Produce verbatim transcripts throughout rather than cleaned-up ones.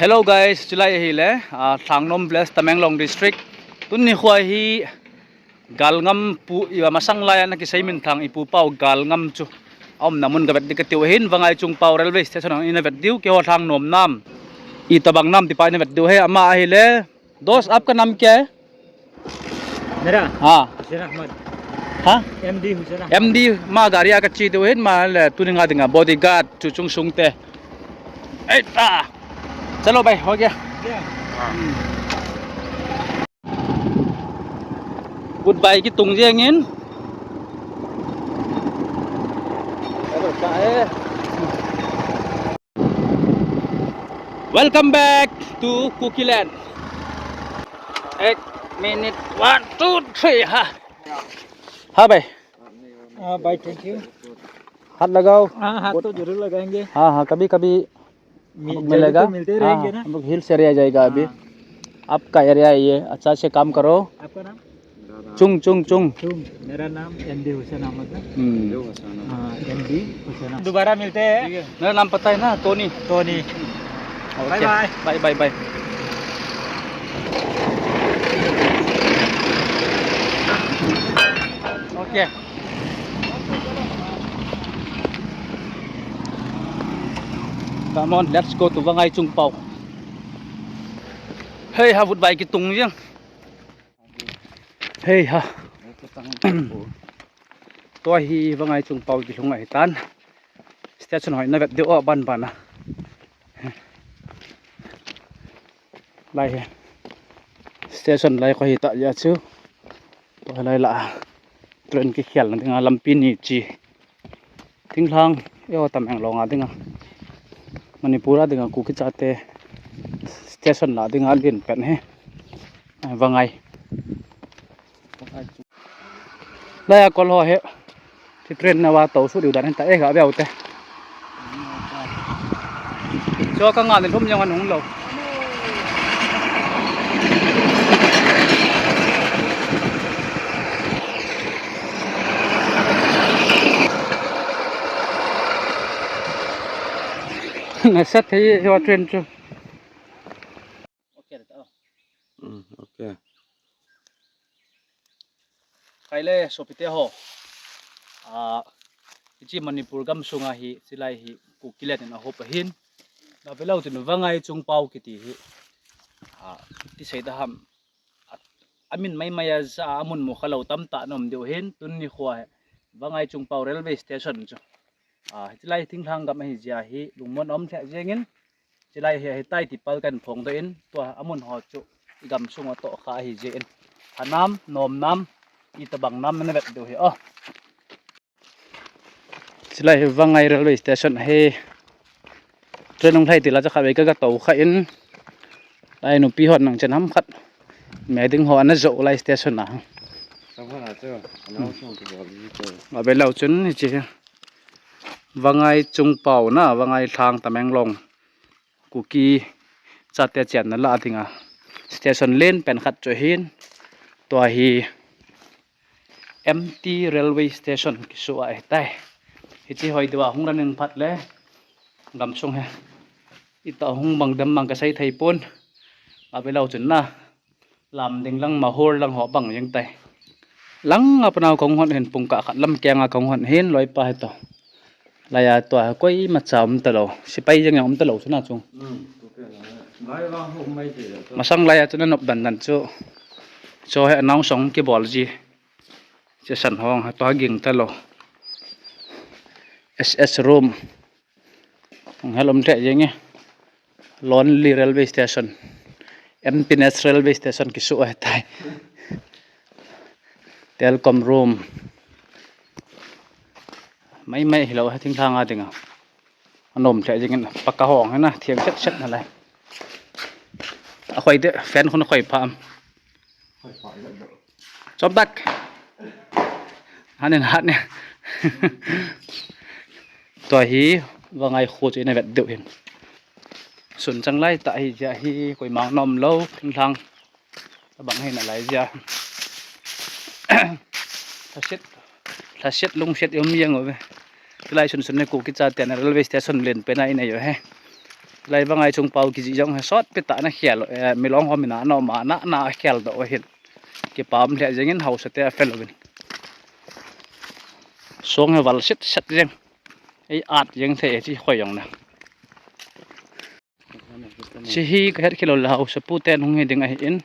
Hello guys, chulai ahile, ah, Thlangnom Village, Tamenglong District. Tuni nikho hi Galngam pu, i masang laiya ana kisei minthang ipu pau Galngam chu aumna mun kavet ding katiu ahin, Vangai Chungpao Railway Station a ina vet diu, keiho Thlangnom nam, itobang nam tipa ina vet diu ahi, ama ahile, दोस्त, आपका नाम क्या है? मेरा? हाँ। हुसैन अहमद। हाँ? MD Hussain Ahmed. MD, ama gari a kache diu ahin, ama le tuni nga dinga bodyguard chu chung sung te. Eita! चलो भाई, हो गया। Goodbye kitung jengin. Welcome back to Kukiland. Ek minute, one, two, three, ha. Ha bhai. हाँ भाई, thank you। हाथ लगाओ। हाँ, हाथ तो जरूर लगाएंगे। हाँ, हाँ, कभी कभी मिल-, मिलेगा। जरूर तो मिलते ही रहेंगे ना। हाँ, हम लोग हिल्स एरिया जाएगा अभी। हाँ। आपका एरिया है ये, अच्छा से काम करो। आपका नाम? चुंग, चुंग, चुंग। चुंग। मेरा नाम एमडी हुसैन अहमद है। हम्म। हाँ, एमडी हुसैन अहमद। दोबारा मिलते हैं। ठीक है। मेरा नाम पता है ना, Tony. Tony. OK। Bye bye. Bye bye bye. OK। Come on, let's go to Vangai Chungpao. Hei ha, Goodbye kitung jeng. Hei ha. Tua hi Vangai Chungpao kilhung ahitan. Station ho ina vet diu aban bana. Lai hi. Station lai kho hita jeh chu. Tua lai la. Train kikhelna dinga lampi ni chi. Thinglhang, eiho Tamenglong a dinga, Manipur a dinga Kuki chate station la dinga alen pen hi. Vangai. Laiya kol ho hi. Hiche train nava tou suh diu dan hin ta e, ga veu te. Chu ka nga ni lhum jong an hung lou. Nasat thei hi train chu. OK. Khaile sopite ho. Ah, hiche Manipur gamsunga hi, chulai hi Kukiland in ahop ahin. Navelou tin Vangai Chungpao kiti hi. Ah, ti sei da ham. A, amin maimai a ja a mun mu khalou tamtah ana um diu ahin, tuni nikho hi Vangai Chungpao Railway Station chu. Ah, hiche lai thinglhang gam ahi jeh hi lungmon aum lheh jengin, hiche lai hi ahitai ti pal kahin phongdoh in, tua amun ho chu i gamsung a toh kha ahi jeh in, thanam, nomnam, itobang nam nana vet diu ahi o. Hiche lai hi Vangai Railway Station ahi. Train hung lhai tila chu khatvei ka, ka tou kha in. Lai nupi hon nang chen ham khat. Me ding ho ana jou lai station a. Avelou chun hiche hi Vangai Chungpao na, Vangai lhang Tamenglong Kuki chate chenna la dinga station len pen khat chu ahin. Tua hi empty railway station kisu ahitai. Hiche hoi diu a hung running phat le gamsung hi itobang hung bang dem bang kasei thei pon. Avelou chun na, lam ding lang, mahur lang ho bang jeng tai. Langa panau kahung hon hin, pungkah khat lam kenga kahung hon hin, loipa hitoh. Laiya tua koimacha um talou, sepai jeng jong um talou chuna chung. Masang laiya chu nanop dan dan chu. Chu hi announce hung kibol ji. Hiche san hong ha tua ging talou. SS room. Hung hel um lheh jeng e. Lonely railway station. Emptiness railway station kisu ahitai. Telecom room. Maimai hilou hi thinglhang a dinga. Anom lheh jengin pakka hong hina thiang set set nalai. Akhoi de fan khun akhoi pha am. Chomdak. Hanin hat ne. Tua hi Vangai kho chu ina vet diu hin. Sun chang lai tah ahi jeh hi koima nom lou, thinglhang abang hi nalai jeh. Lhaset, lhaset lungset um jeng uve. Chulai sunsun hi Kuki chaten railway station len pena inei u hi. Lai Vangai chung pau kijih jong hi sot pi tah na khel, eh, milong ho mina na ma na na khel doh hin. Kipah lheh jeng in haosa te a fel uvin. Song hi val set set jeng. Ei at jeng thei chi khoi jong na. Chi hi ka het khel lou le haosa pu ten hung hi ding ahi in.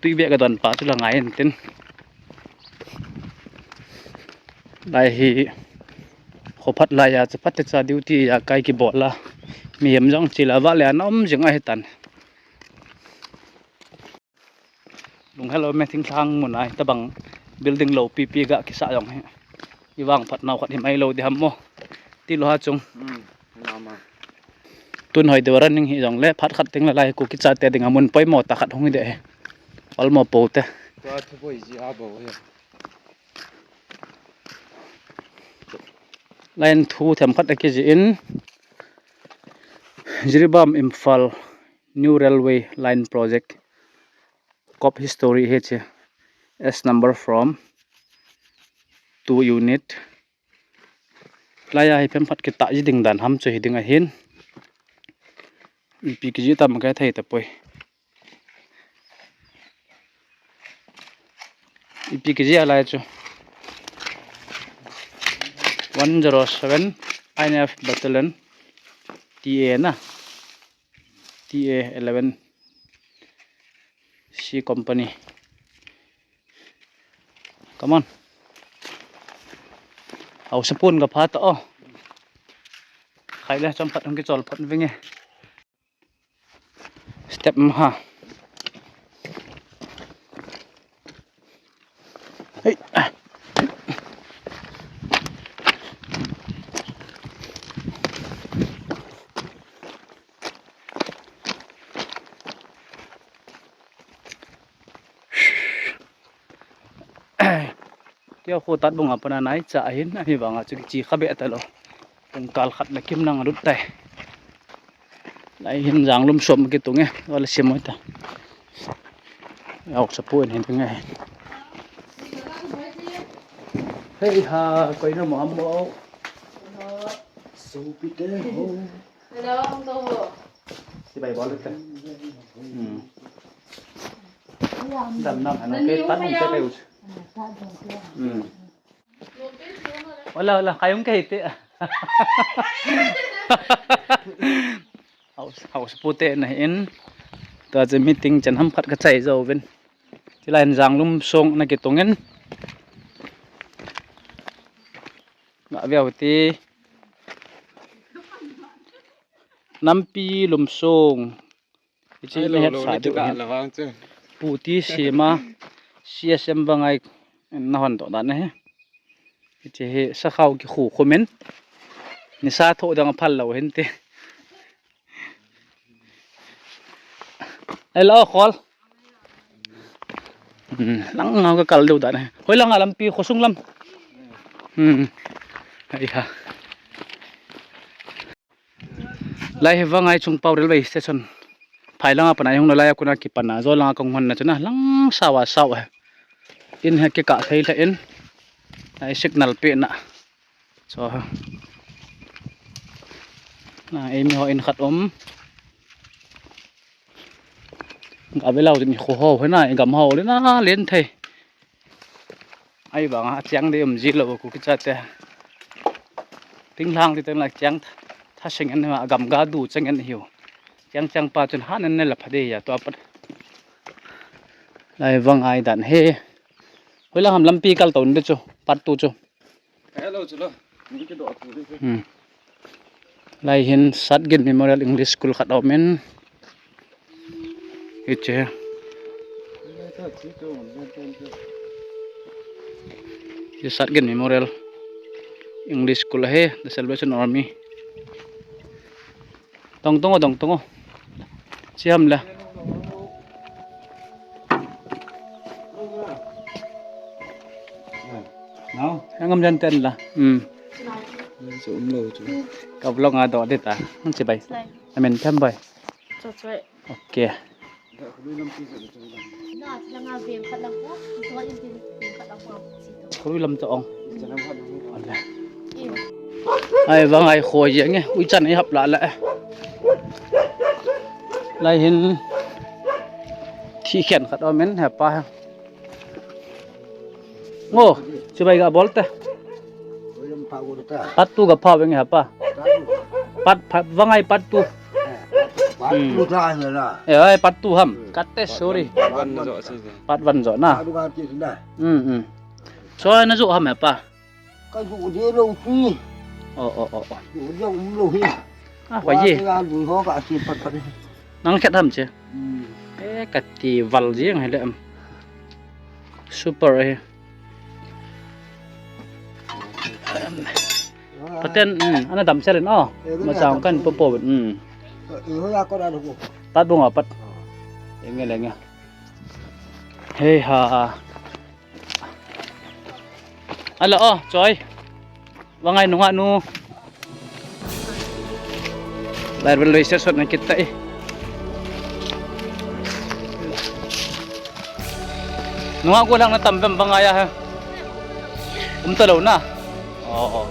Tui beh ka don pa chu la ngai in tin. Lai hi kho phat lai a, chaphat te cha duty a kai kibol a. Mihem jong chi la va le an um jing ahi tan. Lunghel lou me, thinglhang mun a hitabang building lou pipi ga kisa jong hi. I vang phat nau khat hi mai lou di ham mo. Ti lou ha chung. Hmm, na ma. Tun hoi deu running hi jong le phat khat ding la lai Kuki chate ding a mun poimo tah khat hung hi de hi. Olmo po te. Tua thu boi ji a bo hi. Line thu them khat a kijih in Jiribam Imphal New Railway Line Project. Cop history hi chi. S number from two unit. Lai a hi phem phat kitah ji ding dan ham chu hi ding ahin. Ipi kiji tam ka thei ta poi. Ipi kiji a lai chu. One zero seven I N F Battalion T A na. T A eleven C Company. Come on. Haosa pun ka phat o. Khai le chom phat hung kichol phat vinge. Step ma ha. Hei. Tia khu tat bung a pana nai cha ahin, ahi vanga chu kichi kha be ta lo. Tung kal khat na kim nang lut tai. Lai hin jang lum som kitung e, wala sim oi ta. Haosa pu in hin ngai. Hei ha, koi na mo mo. So pi te ho. Hello, uncle. Si bai bol te. Hmm. Dam na, ano ke tan mo te pe us. Hmm. Hola, hola, kayong kahiti. Haosa, haosa pu te na hin. Tua chu meeting chan ham khat ka chai jo vin. Chilai in jang lum song na kitung in. Nga veu ti. Nampi lum song. Hichi na het sa diu hin. Pu ti sima C S M Vangai na hon to dan hi. Hichi hi sakhao kikhu khumin. Nisa tho dang phal lo hin ti. Hello, call. Hmm, lang ngau ka kal diu dan hi. Hoi lang a lampi khosung lam. Hmm. Ai ha. Lai hi Vangai chung pau railway station. Phai langa pana hung na lai a kuna kipan a, jo langa kong hon na chuna lang sao a sao a. In ha kikah thei lha in. Lai signal pe na. Cho ha. Na, ei mi ho in khat um. Ga belau jin kho ho hena, gam ho le na len thei. Ai banga chiang de um ji lo ku kicha te. Ting lang ti teng la chiang tha sing en ma gam ga du chang en hiu. Chiang chiang pa chun han en ne la pha de ya to pat. Lai Vangai dan he. Hoi lang ham lampi kal to de chu, pat tu chu. Hello, chulo. Ni ke do tu de. Hmm. Lai hin Satgin Memorial English School khat a um in. Hiche. Hi Satgin Memorial English School ahi, The Salvation Army. Dong tung o, dong tung o. Chi ham la. Nau. Angam jan ten la. Hmm. Chu um lo chu. Ka vlog a do de ta. Hung chi bai. Amen tham bai. Cho choi. Ok. Khui lam cha ong. Ai Vangai khoi jeng e, ui chan ei hap la la e. Lai hin thi khen khat aum in hepa. Ngo, chibai ga bol te. Oi, lam pha go ta. Part two ga pha veng hepa. Part two. Part, part, Vangai part two. Eh, part two. Hmm. Part two ta na la. Eh, ai, part two ham. Hmm. Kate, sorry. Part one jo si je. Part one jo na. Part one ga ti na. Hmm, hmm. So, na jo ham hepa. Ka ju de lou ti. Oh, oh, oh, oh. Ju de um lou hi. Ah, hoi ye. Wa ka ya lui ho ka si pat pat. Nang khet ham che. Hmm. Eh, ka ti val jing hai le am. Super eh. Paten, hmm, ana dam sel in, oh. Eh, ma chang kan po po, hmm. Eh, ya ko da ko. Pat bung apat. Oh. Enge le nge. Hei ha. Alo, oh, Choi. Vangai nunga nu. Lai bel loi se sot na kita eh. Nunga ko lang na tam vem Vangai a ha. Um ta lou na. Oh, oh.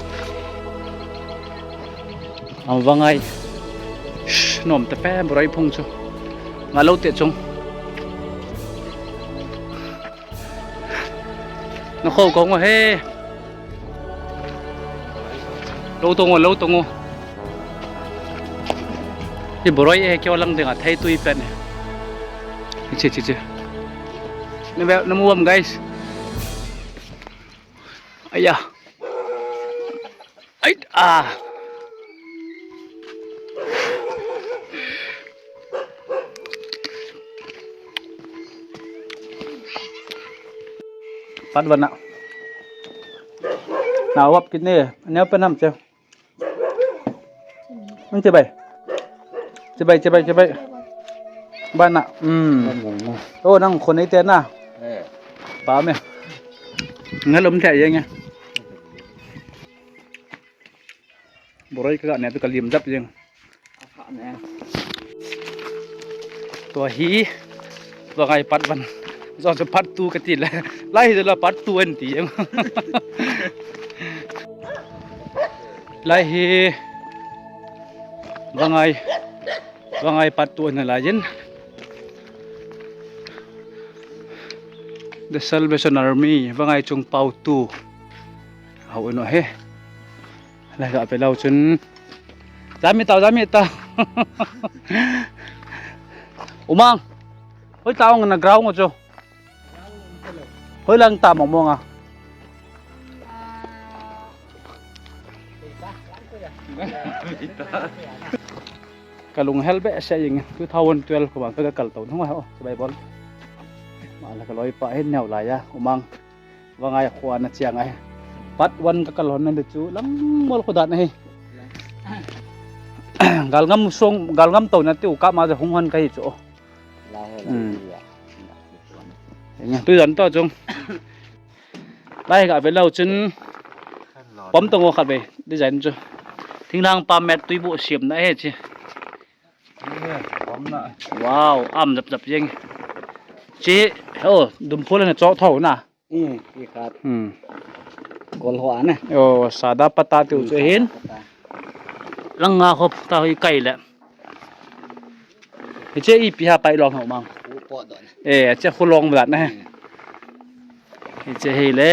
Am Vangai. Shh, nom ta pe, borai phung chu. Nga lou te chung. Na kho ko ngo he. Lou tong o, lou tong o. Hi boroi e keo lang ding a thei tui pen. Chi, chi, chi. Na ve, na mu am, guys. Aya. Ai, ah. Pat bana. Na wap kit ne. Neo pen ham che. Nang che bai. Che bai, che bai, che bai. Bana. Hmm. Oh, nang khon ei te na. Eh. Pa me. Ngalom thei yang ya. Boroi ka ne tu ka lim jap jeng. Tua hi, tua ngai part one. Zo zo part two ka ti le. Lai hi la part two an ti jeng. Lai hi, Vangai, Vangai part two na lai jin. The Salvation Army, Vangai Chung Pao two. Hau ino he. Lai ga pe lau chun. Jami tau, jami tau. Umang. Hoi tau na ground chu. Hoi lang ta mong mong a. Ka lung hel be se ing two thousand twelve ko bang ka kal to nung ho, ka bai bol. Ma la ka loi pa hin neo la ya, Umang. Vangai kho ana chiang ahi. Part one ka kal hon na chu lang mol kho dan ahi. Galngam song, galngam to na tiu ka ma ja hung hon ka hi chu. La he la. Hmm. Nya tu dan to chung. Lai ga ve lau chun. Pom to ngo khat ve design chu. Thinglang pa met tui bu siam na he chi. Wow, am jap jap jeng. Chi, oh, dum phul na chok tho na. Hmm, ki khat. Hmm. Kol ho ana. Oh, sada pata tiu chu hin. Langa hop ta hoi kai le. Hiche ipi ha pai long ho mang. Khu po don. Eh, che khu long blat na he. Hmm. Hiche hi le.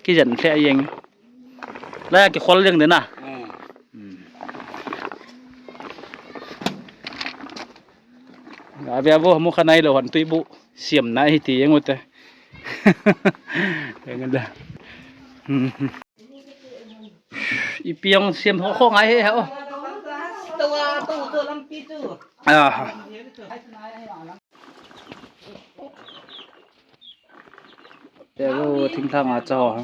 Ki jan khle jeng. Lai ki khol jeng de na. Hmm. Hmm. Ga ve vo mu kha nai lo han tui bu siam na hi ti jeng u te. Jeng da. Hmm. Ipi jong siam ho kho ngai he ha o. Ah. Te vo thingthang a cha ho ha.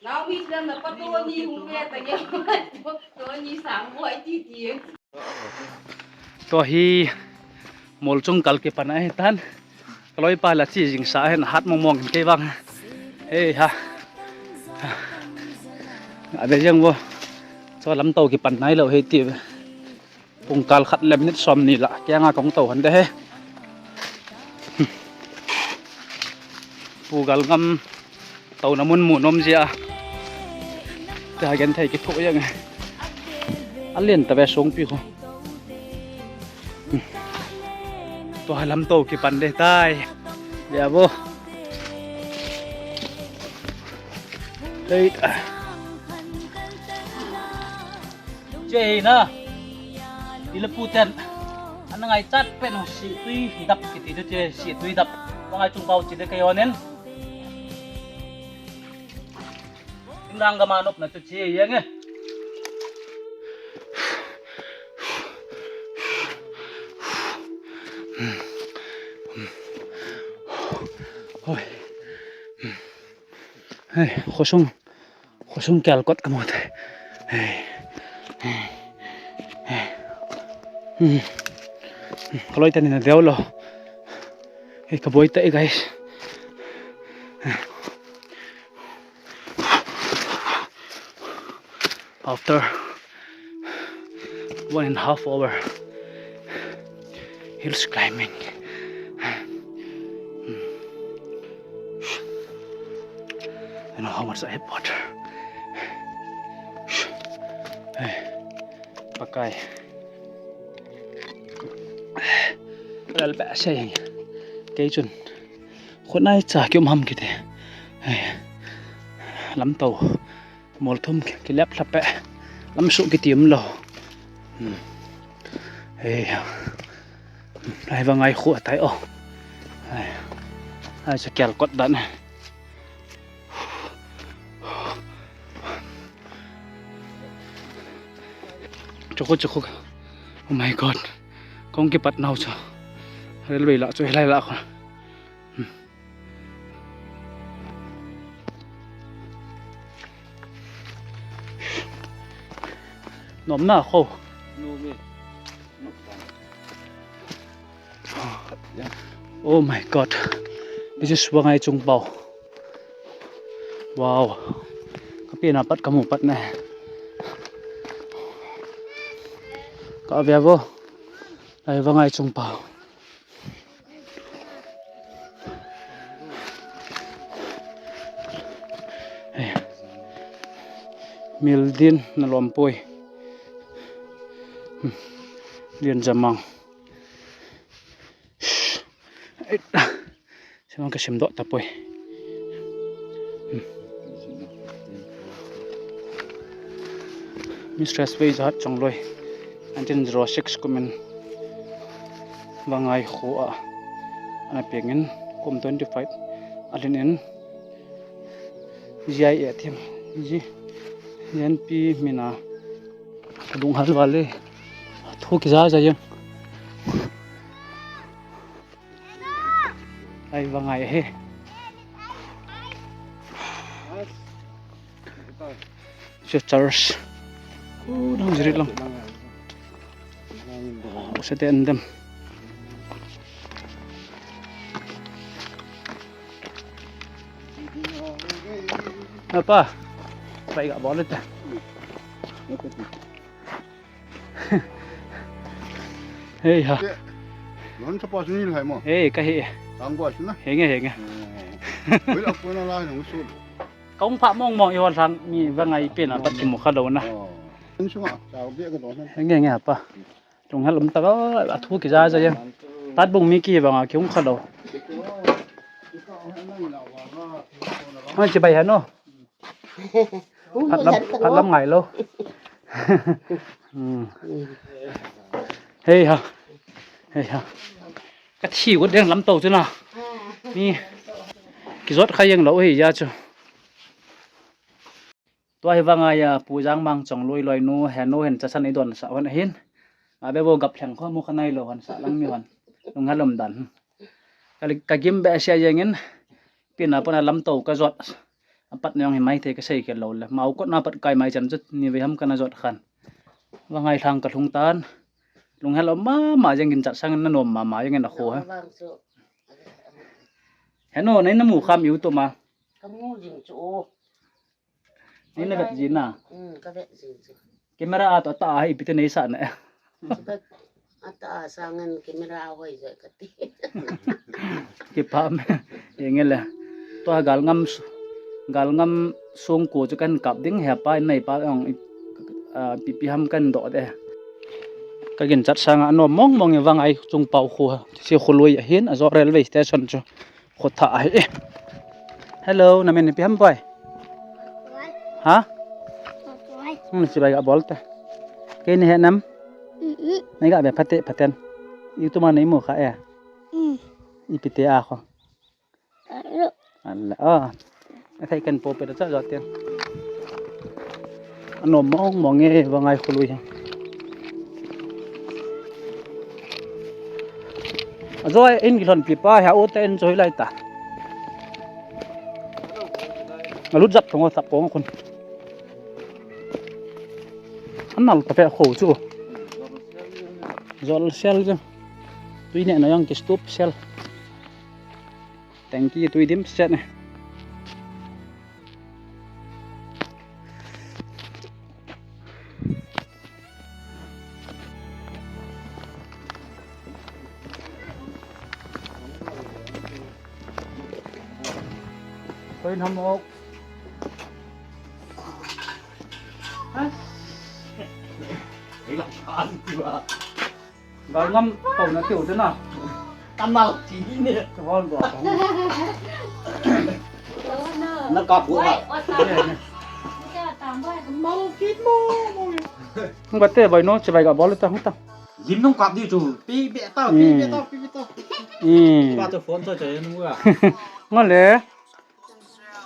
Naomi, sila na pa Tony hung ve ta nge. Tony sang buai ti ti. Tua hi mol chung kal kipan ahi tan. Ka loi pa la chi jing sa hen hat mong mong kei vang. Hei ha. A ve jeng vo. Cho lam to kipan nai lo hei ti ve. Pung kal khat le minute som ni la, kianga kong to han de he. Pu Galngam to na mun mu nom jia. Te ha gen thei ki thu yang. A lien ta ve song pi kho. Tua lamto kipan ding tai. Via vo. Hei. Che hi na. Ile pu ten. Ana ngaichat pen u si tui dap kiti chu che si tui dap. Vangai chung pau chi le kai onen. Indang gama nop na chu chi yang e. Hoi. Hei, khosung, khosung kel kot ka mu tai. Hei, hei, hei. Hmm. Ka loi teni na deu lo. Hei, ka boi tai, guys. After one and a half hour hills climbing. I know how much I have water. Pakai. Lal ba sei. Kei chun. Khut nai cha kium ham kiti. Lamto. Mol thum kilep lhap e. Lam suh kiti um lo. Hmm. Hei. Lai va ngai khu atai o. Hei. Hei, sa kial kot dan. Chukhu, chukhu. Oh my God. Kong kipat nau cha. Railway la chu hilai la kho. Hmm. Nom na kho. Nom e. Oh my God. This is Vangai Chungpao. Wow. Ka pen a pat ka mu pat ne. Ka via vo. Ai Vangai Chungpao. Mil din na lom poi. Din jamang. Semang ka sem doh tapoi. Mistress Vei Jahat Chongloi, nineteen zero six kumin Vangai khu a ana pengin kum twenty five alin in G I A them G N P mina lunghal vale thu kija ja yang. Ai Vangai he. Chu church. U dang jirit lang. U se te andam. Apa? Pai ga bol te. Hei ha. Non sa pa sunil hai mo. Hei ka he. Tang ko suna. Henge henge. Wei ak ko na la nung su. Kong pha mong mong i hon sang mi Vangai pen a pat kimu kha lo na. Sunga sa ge ka don. Henge henge apa. Lunghel um ta ba a thu kija ja yang. Pat bung mi ki Vangai ki hung kha lo. Hon chi bai ha no. Phat lam, phat lam ngai lo. Hmm. Hei ha. Hei ha. Ka thi got deng lamto chu na. Mi. Kijot kha jeng lo hi ja chu. Tua hi Vangai a Pu Jangmang Chongloi loinu, henu hin chasan i don sa hon hin. Abe bo gap lheng kho mu kha nai lo hon sa lang mi hon. Lunghel um dan. Ka, ka gim be sia jeng in. Pen a pat a lamto ka jot. Apat na jong hi mai thei ka sei khel lo le. Mau kot na pat kai mai chan chu ni ve ham kana jot khan. Vangai lhang ka lhung tan. Lunghel um mama jeng in chat sang in na nom mama jeng in a kho ha. Heno, nei na mu kham iu to ma. Ka mu jing chu o. Nei na vet jin na. Hmm, ka vet jing chu. Camera a to ta a ipi te nei sa na. Ata a sangan camera a hoi jai kati. Kipah me. Enge le. Tua galngam s-, galngam song ko chu kan kap ding he pa nei pa ong i-, a, pipi ham kan do de. Ka ginchat sanga anom mong mong e, Vangai Chungpao kho, hiche kholui ahin, ajo railway station chu kho thah ahi. Hello, namin ipi ham boi? Ha? Hung chibai ga bol te. Kei nahe nam? Nei ga be phate phaten. YouTube ma nei mu kha e. Ipi te a kho? Ala, ah. Athei kan po pe da cha ja te. Anom mong mong e, Vangai kholui. Ajo in kilhon pi pa ha u te in joi lai ta. Alut jap thong sap kong khun. Anal ta pe kho chu. Jol sel chu. Tui ne na yang ki stop sel. Tanki tui dimset ne. Koi nam ok. Ei la kan ti ba. Galngam touna tiu te na. Tamal ti ne. Hol do. Na ka bu ha. Mal ti mo. Hung ba te bai no, chibai ga bol ta hung ta. Lim nung kap di chu. Pi be ta, pi be ta, pi be ta. Hmm. Pa to phone to che nu ga. Ngale.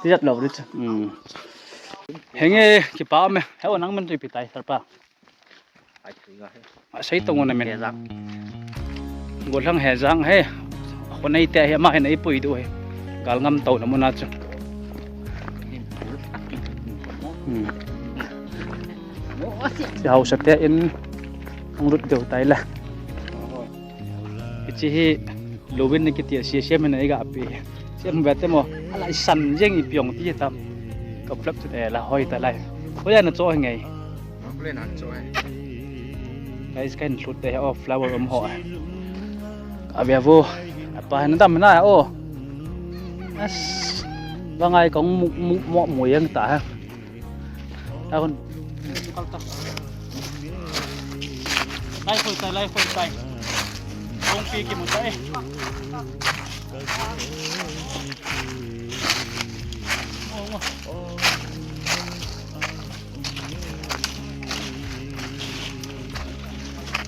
Ti jat lo ri chu. Hmm. Henge kipa me. He o nang men tu ipi tai sar pa. Asei tong u namin. Hejang. Golhang Hejang he. Khonei te hi ama hin eipui diu hi. Galngam touna muna chu. Hmm. Hiche haosa te in hung lut diu tai la. Hiche hi Louvin na kiti a, siam hin eiga pe. Siam ve te mo. Ala isan jeng ipi ong ti tam. Ka vlog chu e la hoi ta lai. Hoi ana cho nge. Guys, kahin lut te o, flower um ho. Ave vo. Apa na dam na o. As. Vangai kong mu mu mu yang ta ha. Ahun. Lai khoi tai, lai khoi tai. Kong pi kimu tai.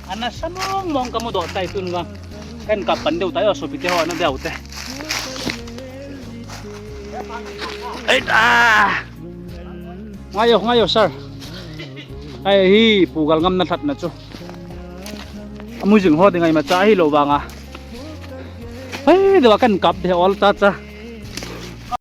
Ana sa mong mong kamu doh tai tun vang. Kan kapan diu tai o, sopi te ho ana diu te. Ei ta. Ngai o, ngai o, sir. Ai hi, Pu Galngam na lhatna chu. Amu jing ho ding ai ma cha hi lo vang a. Hei, deu a kan kap de ol cha cha.